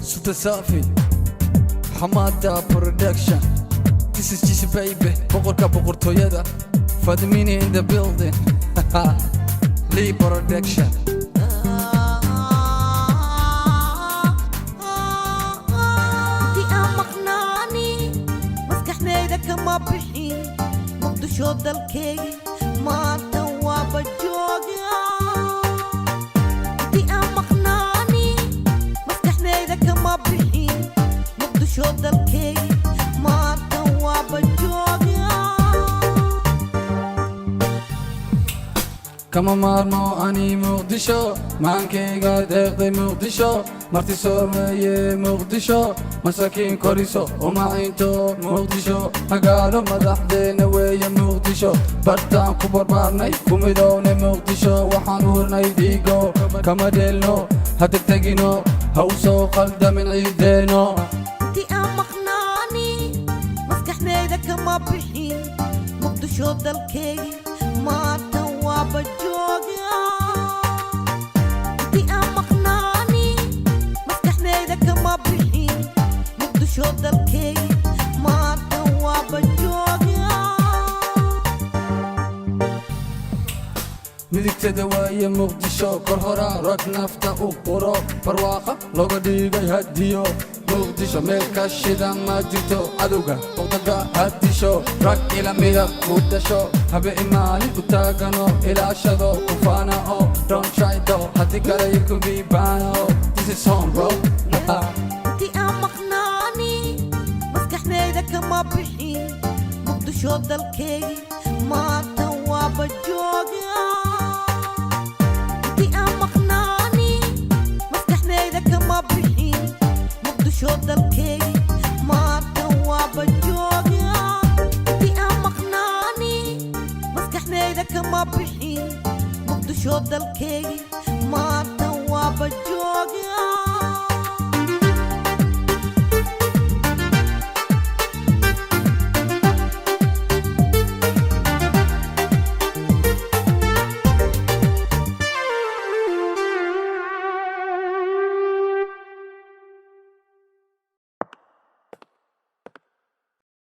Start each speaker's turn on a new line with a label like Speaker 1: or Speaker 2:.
Speaker 1: Super Safi, Hamada Production. This is G's baby, boqorka boqortooyada. Fadmini in the building. Lee Production.
Speaker 2: Intii aan maqnaani maskaxdayda kama bixin Muqdisho dalkaygi, maanta waaba jooga. Intii aan maqnaani maskaxdayda kama bixin Muqdisho dalkaygi, maanta waaba jooga.
Speaker 1: Kama maarmo ani Muqdisho, maankayga deeqday Muqdisho, marti soomeeye Muqdisho, masaakiin koriso umacinto Muqdisho, magaalo madaxdeena weeye Muqdisho, bartaan ku barbaarnay, ku midownay Muqdisho, waxaan u hurnay dhiigo, kama dheelno, ha tegtegino, ha u soo qaldamin ciideeno.
Speaker 2: Intii aan maqnaani maskaxdayda kama bixin Muqdisho dalkaygi, maanta waaba jooga. Intii aan maqnaani maskaxdayda kama bixin Muqdisho dalkaygi, maanta waaba jooga.
Speaker 1: Midigtada waaye Muqdisho, kor horaa rag nafta u quro, barwaaqa looga dhigay hadiyo. Muqdisho meel ka shida ma jirto, cadowga boqdaga hadisho, rag ila midab ku dasho, habe imaalin u taagano, ilaashado kufaana oo don't try though, haddii kale you could be bano. This is home, bro.
Speaker 2: Intii aan maqnaani maskaxdayda kama bixin Muqdisho dalkaygi, maanta waaba jooga. Intii aan maqnaani maskaxdayda kama bixin Muqdisho dalkaygi, maanta waaba jooga. Intii aan maqnaani maskaxdayda kama bixin Muqdisho dalkaygi, maanta waaba jooga.